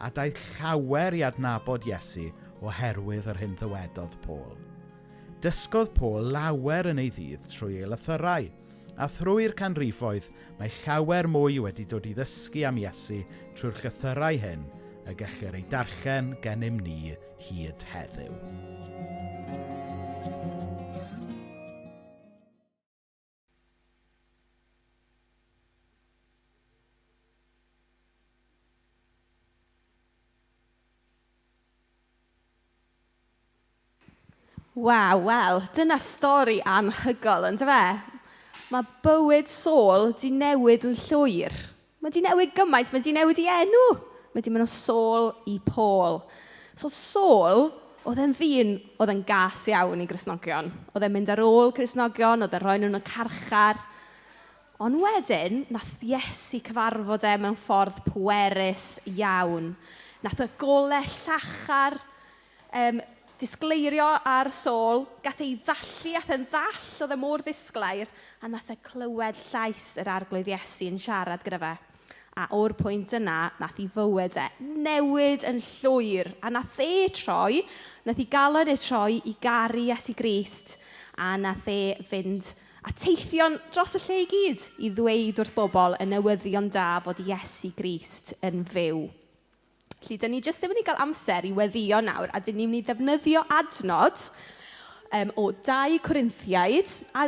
A daeth llawer i adnabod Iesu oherwydd yr hyn ddywedodd Paul. Dysgodd Paul lawer yn ei ddydd trwy ei lythyrau, a thrwy'r canrifoedd mae llawer mwy wedi dod i ddysgu am Iesu trwy'r llythyrau hyn y gellir ei darllen gennym ni hyd heddiw. Waw, wel, dyna stori anhygoel, yn fe? Mae bywyd Saul 'di newid yn llwyr. Mae 'di newid gymaint, mae 'di newid ei enw. Mae 'di mynd o Saul i Paul. So Saul, oedd e'n ddyn oedd e'n gas iawn i Gristnogion. Oedd e'n mynd ar ôl Cristnogion, oedd e'n rhoi nhw yn y carchar. Ond wedyn, nath Iesu cyfarfod e mewn ffordd pwerus iawn. Nath y golau llachar disgleirio ar Saul, gath ei ddallu, aeth e'n ddall, oedd e mor ddisglair, a nath e clywed llais yr arglwydd Iesu yn siarad gyda fe. A o'r pwynt yna, nath ei fywyd e newid yn llwyr. A nath e troi, nath ei galon e troi i garu Iesu Grist, a nath e fynd a teithio'n dros y lle i gyd i ddweud wrth bobl y newyddion da fod Iesu Grist yn fyw. Felly, dyn ni jyst ddim yn mynd i gael amser i weddïo nawr, a dyn ni'n mynd i ddefnyddio adnod o 2 Corinthiaid. A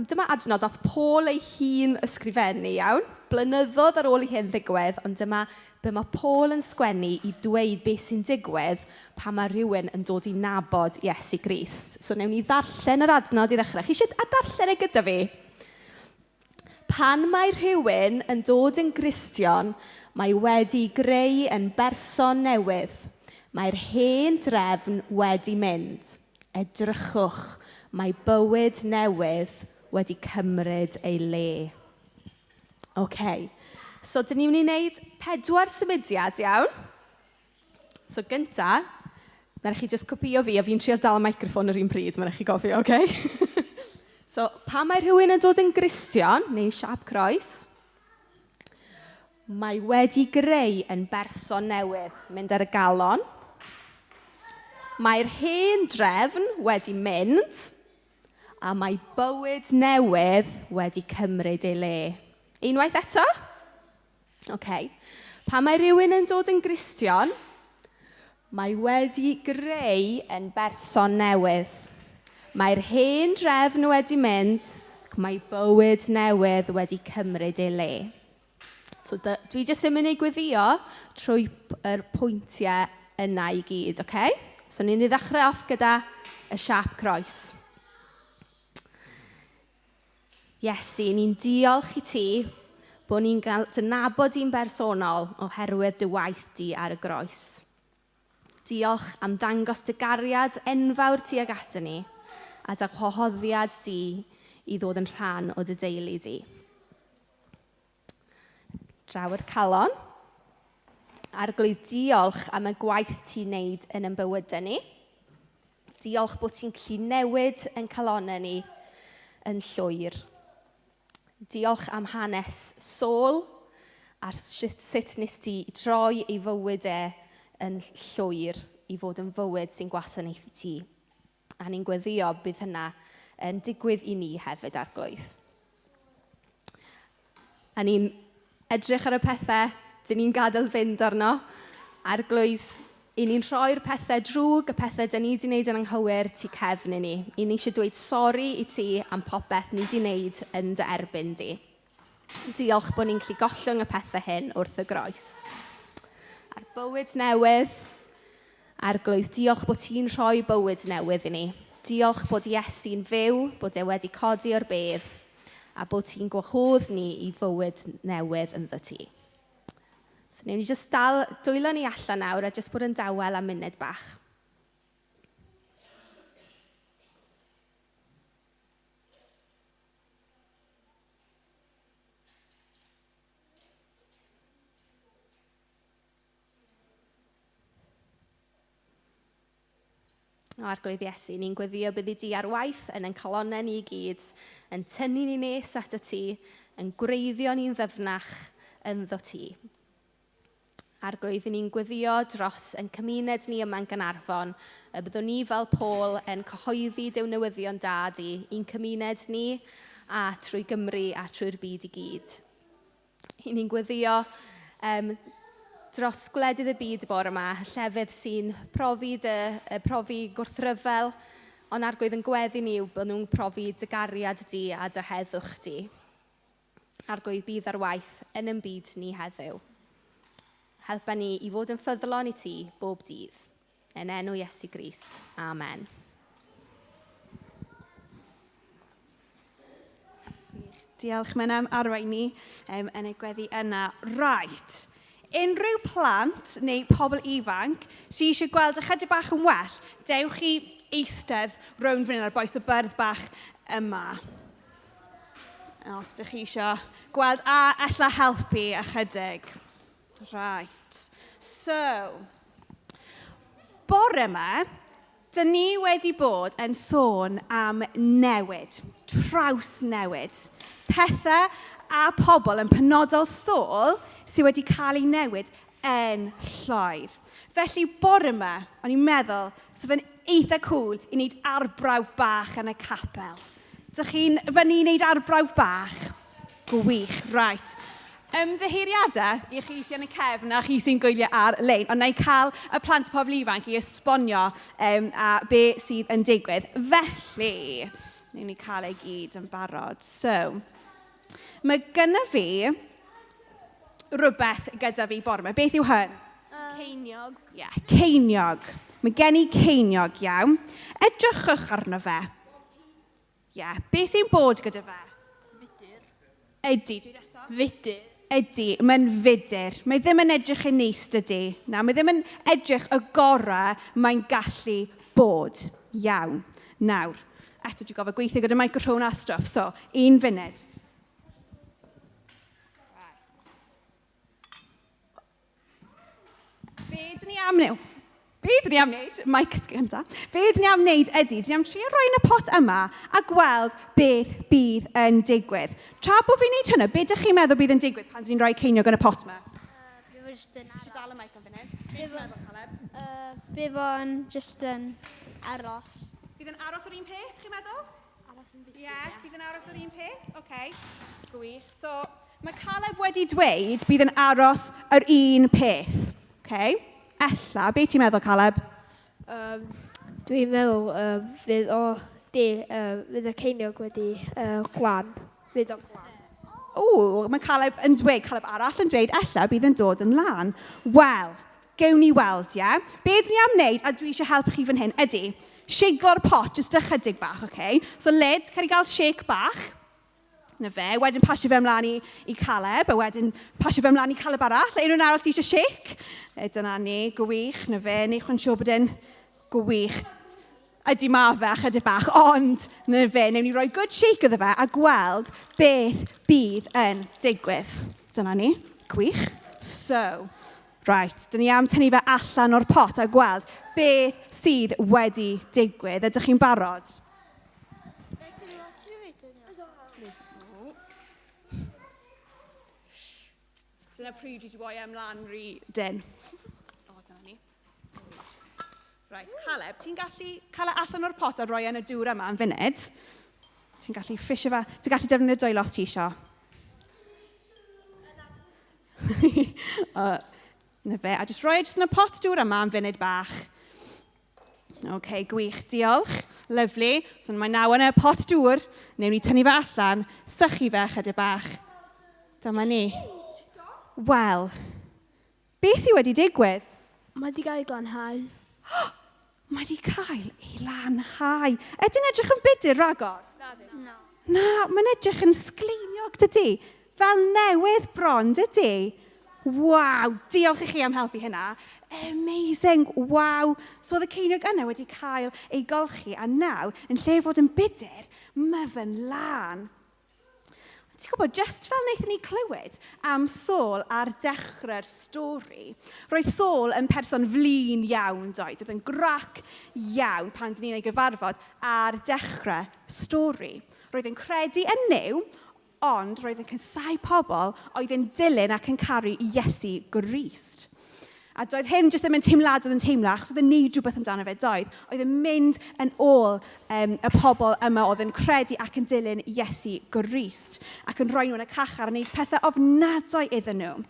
dyma adnod nath Paul ei hun ysgrifennu, iawn? Blynyddoedd ar ôl i hyn ddigwydd, ond dyma be mae Paul yn sgwennu i dweud beth sy'n digwydd pan mae rhywun yn dod i nabod Iesu Grist. So wnawn ni ddarllen yr adnod i ddechrau. Chi eisiau a darllen e gyda fi? Pan mae rhywun yn dod yn Gristion, mae wedi greu yn berson newydd. Mae'r hen drefn wedi mynd. Edrychwch, mae bywyd newydd wedi cymryd ei le. Dyn ni'n mynd i wneud 4 symudiad, iawn? So gynta, ma' raid chi jyst copïo fi, a fi'n trio dal y microffon yr un pryd, ma' raid chi gofio, ocê? So, pan mae rhywun yn dod yn Gristion, neu siap croes, mae wedi greu yn berson newydd, mynd ar y galon. Mae'r hen drefn wedi mynd, a mae bywyd newydd wedi cymryd ei le. Unwaith eto? Ocê. Pan mae rhywun yn dod yn Gristion, mae wedi greu yn berson newydd. Mae'r hen drefn wedi mynd, ac mae bywyd newydd wedi cymryd ei le. So dwi jyst yn mynd i gweddio trwy yr pwyntiau yna i gyd, ocê? So ni'n mynd i ddechrau off gyda y siap croes. Iesu, ni'n diolch i ti bod ni'n cael dy nabod di'n bersonol oherwydd dy waith di ar y groes. Diolch am ddangos dy gariad enfawr tuag ato ni a dy gwahoddiad di i ddod yn rhan o dy deulu di. Draw i'r calon. Arglwydd, diolch am y gwaith ti'n wneud yn ein bywydau ni. Diolch bod ti'n gallu newid ein calonnau ni yn llwyr. Diolch am hanes Saul a sut nes ti droi ei fywyd e yn llwyr i fod yn fywyd sy'n gwasanaethu ti. A ni'n gweddio bydd hynna yn digwydd i ni hefyd, Arglwydd. A ni'n edrych ar y pethau dyn ni'n gadael fynd arno. Arglwydd, i ni'n rhoi'r pethau drwg, y pethau dyn ni 'di wneud yn anghywir, tu cefn i ni. I ni eisiau dweud sori i ti am popeth ni 'di wneud yn dy erbyn di. Diolch bod ni'n gallu gollwng y pethau hyn wrth y groes. A'r bywyd newydd, Arglwydd, diolch bod ti'n rhoi bywyd newydd i ni. Diolch bod Iesu'n fyw, bod e wedi codi o'r bedd, a bod ti'n gwahodd ni i fywyd newydd ynddo ti. So newn ni jyst dal dwylo ni allan nawr a jyst bod yn dawel am munud bach. O Arglwydd Iesu, ni'n gweddio byddi di ar waith yn ein calonnau ni i gyd, yn tynnu ni nes at y ti, yn gwreiddio ni'n ddyfnach ynddo ti. Arglwydd, ni'n gweddio dros ein cymuned ni yma yn Gaernarfon, y byddwn ni fel Paul yn cyhoeddi Duw newyddion da di i'n cymuned ni a trwy Gymru a trwy'r byd i gyd. I ni'n gweddio dros gwledydd y byd y bore yma, llefydd sy'n profi gwrthryfel, ond Arglwydd yn gweddi ni yw bod nhw'n profi dy gariad di a dy heddwch di. Arglwydd, bydd ar waith yn ein byd ni heddiw. Helpa ni i fod yn ffyddlon i ti bob dydd. Yn enw Iesu Grist. Amen. Diolch, mae'n am arwain ni yn y gweddi yna. Right. Unrhyw plant neu pobl ifanc sydd eisiau gweld ychydig bach yn well, dewch i eistedd rownd fan hyn ar boes y byrdd bach yma. Os ydych chi eisiau gweld a ella helpu ychydig. Right. So, bore yma, dyn ni wedi bod yn sôn am newid, trawsnewid. Pethau a pobl yn penodol Saul sydd wedi cael ei newid yn lloer. Felly bore yma, o'n i'n meddwl, sef yn eitha cool i wneud arbrawf bach yn y capel. Dych chi'n fyny i wneud arbrawf bach? Gwych, right. Ymddiheuriadau i chi sy'n yn y cefn a chi sy'n gwylio ar-lein, ond na i cael y plant pobl ifanc i esbonio a be sydd yn digwydd. Felly, wnawn ni cael ei gyd yn barod. So, mae gynna fi rhywbeth gyda fi bore yma. Beth yw hyn? Ceiniog. Ie, yeah, ceiniog. Mae gen i ceiniog, iawn. Edrychwch arno fe. Ie, yeah. Beth sy'n bod gyda fe? Fudur. Ydy, dweud eto. Fudur. Ydy, mae'n fudur. Mae ddim yn edrych yn neis, dydy. Na, mae ddim yn edrych y gorau mae'n gallu bod. Iawn. Nawr, eto dwi'n gofio gweithio gyda microphone a stuff, so un funud. Right. Be dyn ni am wneud? Be dyn ni am wneud? Mic gynta. Be dyn ni am wneud ydy, dyn ni am trio rhoi yn y pot yma a gweld beth bydd yn digwydd. Tra bod fi'n wneud hynny, be dych chi'n meddwl bydd yn digwydd pan dyn ni'n rhoi ceiniog yn y pot yma? Bydd o'n just yn Ti eisiau dal y mic am funud? Be ti'n meddwl, Caleb? Bydd o'n just yn aros. Bydd yn aros yr un peth, chi'n meddwl? Aros yn Ie, yeah, bydd yn aros yr un peth? Oce, okay. Gwych. So, mae Caleb wedi dweud bydd yn aros yr un peth. Okay. Ella, be ti'n meddwl, Caleb? Dwi'n meddwl fydd o di, fydd y ceiniog wedi glan. Fydd o'n glan. O, mae Caleb yn dweud, Caleb arall yn dweud, ella bydd yn dod yn lan. Wel, gewn ni weld, ie? Be dyn ni am wneud, a dwi eisiau helpu chi fan hyn, ydy siglo'r pot jyst ychydig bach, oce? Okay? So lid, cer i gael shake bach. Na fe, wedyn pasio fe ymlaen i Caleb, a wedyn pasio fe ymlaen i Caleb arall. Unrhyw un arall sydd eisiau shake? E, dyna ni, gwych, na fe, neu chw'n siŵr bod e'n gwych. Ydy ma fe, chydig bach, ond na fe, newn ni roi good shake iddo fe a gweld beth bydd yn digwydd. Dyna ni, gwych. So, right, dyn ni am tynnu fe allan o'r pot a gweld beth sydd wedi digwydd. Ydych chi'n barod? Dyna pryd dwi wedi boi ymlaen rhy dyn. O, dyna ni. Right, Caleb, ti'n gallu cael e allan o'r pot a roi e yn y dŵr yma am funud? Ti'n gallu ffisio fe, ti'n gallu defnyddio dwylo os ti isio. Na fe, a jyst roi e jyst yn y pot dŵr yma am funud bach. OK, gwych, diolch. Lovely. So mae naw yn y pot dŵr. Newn ni tynnu fe allan, sychu fe chydig bach. Dyma ni. Wel, beth sydd wedi digwydd? Mae wedi cael ei glanhau. Mae wedi cael ei lanhau. Ydy'n edrych yn budur ragor? Na. Na, mae'n edrych yn sgleiniog, dydy. Fel newydd bron, dydy. Waw, diolch i chi am helpu hynna. Amazing, waw. So oedd y ceiniog yna wedi cael ei golchi a nawr, yn lle fod yn budur, mae fe'n lân. Ti'n gwybod, just fel wnaethon ni clywed am Saul ar dechrau'r stori, roedd Saul yn person flin iawn, doedd? Oedd yn grac iawn pan dyn ni'n ei gyfarfod ar dechrau stori. Roedd yn credu yn Nuw, ond roedd yn casáu pobl oedd yn dilyn ac yn caru Iesu Grist. A doedd hyn jyst ddim yn teimlad oedd yn teimlo, achos oedd yn neud rhywbeth amdano fe, doedd. Oedd yn mynd yn ôl y pobl yma oedd yn credu ac yn dilyn Iesu Grist, ac yn rhoi nhw yn y cachar a wneud pethau ofnadwy iddyn nhw.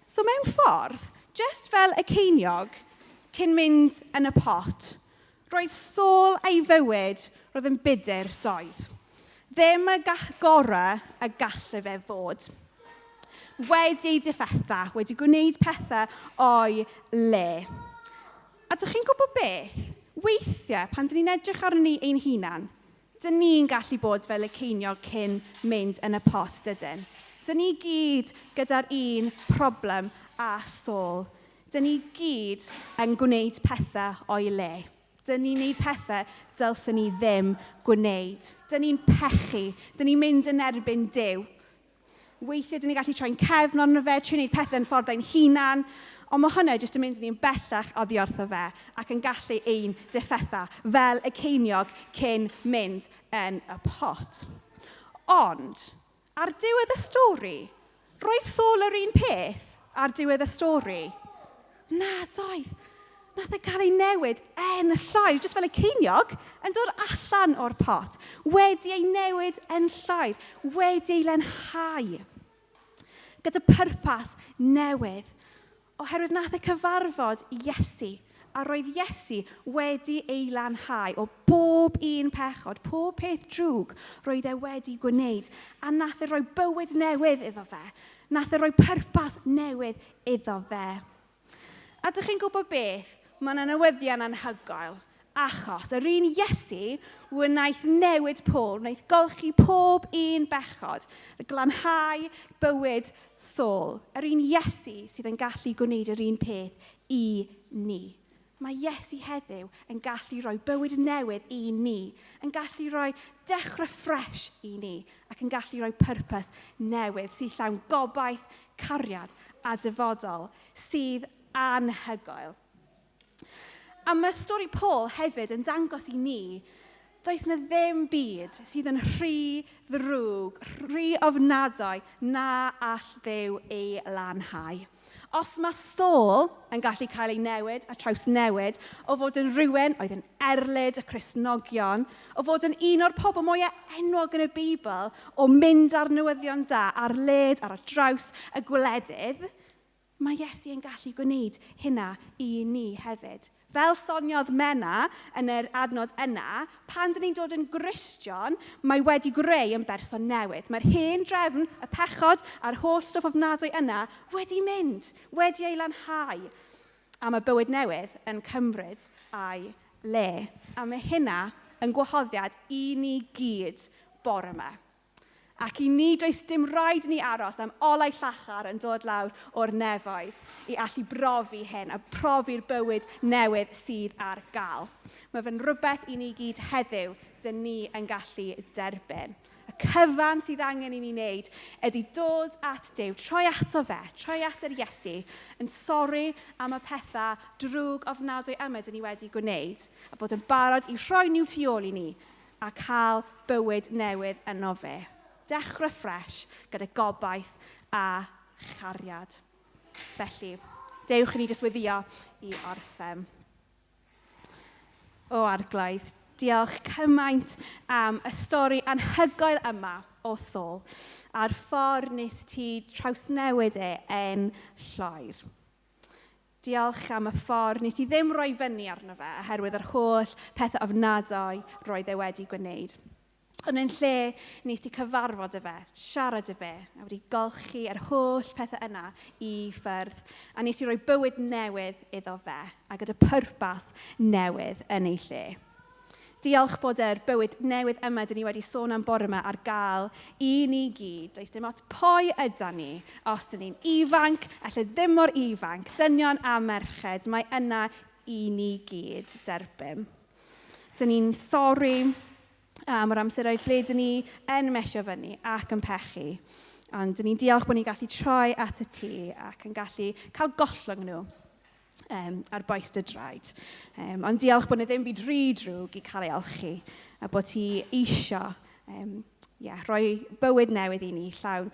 So mewn ffordd, just fel y ceiniog cyn mynd yn y pot, roedd Saul a'i fywyd, roedd yn budur, doedd. Ddim y gorau y gallai fe fod. Wedi ei diffetha, wedi gwneud pethau o'i le. A dych chi'n gwybod beth? Weithiau, pan dyn ni'n edrych arno ni ein hunan, Dyn ni'n gallu bod fel y ceiniog cyn mynd yn y pot, dydyn? Dyn ni gyd gyda'r un problem a Saul. Dyn ni gyd yn gwneud pethau o'i le. Dyn ni'n gwneud pethau dylsyn ni ddim gwneud. Dyn ni'n pechu. Dyn ni'n mynd yn erbyn Duw. Weithiau dyn ni'n gallu troi'n cefn arno fe, trio gwneud pethau yn ffordd ein hunan, ond mae hwnna jyst yn mynd ni'n bellach oddi wrtho fe ac yn gallu ein diffetha fel y ceiniog cyn mynd yn y pot. Ond, ar diwedd y stori, roedd Saul yr un peth ar diwedd y stori? Na, doedd. Nath e cael ei newid yn llai, jyst fel y ceiniog, yn dod allan o'r pot, wedi ei newid yn llai, wedi ei lanhau, gyda pwrpas newydd, oherwydd nath e cyfarfod Iesu, a roedd Iesu wedi ei lanhau o bob un pechod, pob peth drwg roedd e wedi gwneud, a nath e roi bywyd newydd iddo fe, nath e roi pwrpas newydd iddo fe. A dych chi'n gwybod beth? Mae yna newyddion anhygoel, achos yr un Iesu wnaeth newid Paul, wnaeth golchi pob un bechod, glanhau bywyd Saul. Yr un Iesu sydd yn gallu gwneud yr un peth i ni. Mae Iesu heddiw yn gallu rhoi bywyd newydd i ni, yn gallu rhoi dechrau ffres i ni, ac yn gallu rhoi pwrpas newydd sydd llawn gobaith, cariad a dyfodol sydd anhygoel. A mae stori Paul hefyd yn dangos i ni, does na ddim byd sydd yn rhy ddrwg, rhy ofnadwy na all Dduw ei lanhau. Os mae Saul yn gallu cael ei newid a trawsnewid o fod yn rhywun oedd yn erlid y Cristnogion, o fod yn un o'r pobl mwyaf enwog yn y Beibl, o mynd ar newyddion da, ar led, ar draws y gwledydd, mae Iesu yn gallu gwneud hynna i ni hefyd. Fel soniodd Menna yn yr adnod yna, pan dyn ni'n dod yn Gristion, mae wedi greu yn berson newydd. Mae'r hen drefn, y pechod a'r holl stwff ofnadwy yna wedi mynd, wedi ei lanhau. A mae bywyd newydd yn cymryd ei le. A mae hynna yn gwahoddiad i ni gyd bore yma. Ac i ni, does dim rhaid ni aros am olau llachar yn dod lawr o'r nefoedd i allu brofi hyn a profi'r bywyd newydd sydd ar gael. Mae fe'n rhywbeth i ni gyd heddiw, dyn ni yn gallu derbyn. Y cyfan sydd angen i ni wneud ydy dod at Duw, troi ato fe, troi at yr Iesu, yn sori am y pethau drwg ofnadwy yma dyn ni wedi gwneud, a bod yn barod i rhoi nhw tu ôl i ni a cael bywyd newydd yno fe. Dechrau ffres gyda gobaith a chariad. Felly, dewch i ni jyst weddïo i orffen. O Arglwydd, diolch cymaint am y stori anhygoel yma o Saul a'r ffordd nes ti trawsnewid e yn lloer. Diolch am y ffordd nes i ddim roi fyny arno fe oherwydd yr holl pethau ofnadwy roedd e wedi gwneud. Ond yn lle nes ti cyfarfod y fe, siarad y fe, a wedi golchi yr holl pethau yna i ffyrdd. A nes i roi bywyd newydd iddo fe, a gyda pwrpas newydd yn ei lle. Diolch bod yr bywyd newydd yma dyn ni wedi sôn am bore yma ar gael i ni gyd. Does dim ots pwy yda ni, os dyn ni'n ifanc, alle ddim mor ifanc, dynion a merched, mae yna i ni gyd derbyn. Dyn ni'n sori am yr amseroedd ble dyn ni yn mesio fyny ac yn pechu. Ond dyn ni'n diolch bod ni'n gallu troi at y tŷ ac yn gallu cael gollwng nhw ar boes dy draed. Ond diolch bod 'na ddim byd rhy drwg i cael ei olchi a bod ti isio rhoi bywyd newydd i ni llawn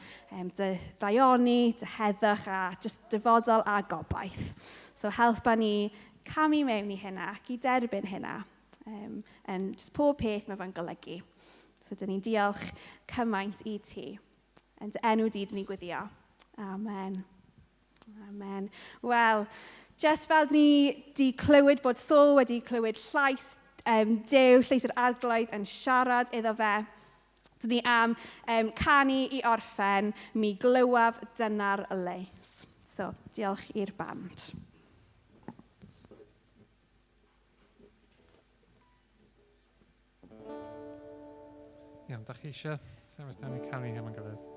dy ddaioni, dy heddwch a jyst dyfodol a gobaith. So helpa ni camu mewn i hynna ac i derbyn hynna. Yn jyst pob peth mae fe'n golygu. So dyn ni'n diolch cymaint i ti. Yn dy enw di, dyn ni'n gweddio. Amen. Amen. Wel, jyst fel dyn ni di clywed bod Saul wedi clywed llais Duw, llais yr Arglwydd yn siarad iddo fe, dyn ni am canu i orffen, mi glywaf dyna'r lais. So, diolch i'r band. Iawn, da chi eisiau sefyll dan i canu hefo'n gilydd?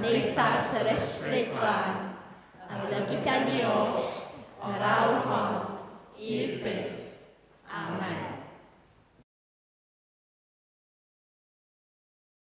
Cymdeithas yr Ysbryd Glân, a fydd o gyda ni oll, yr awr hon.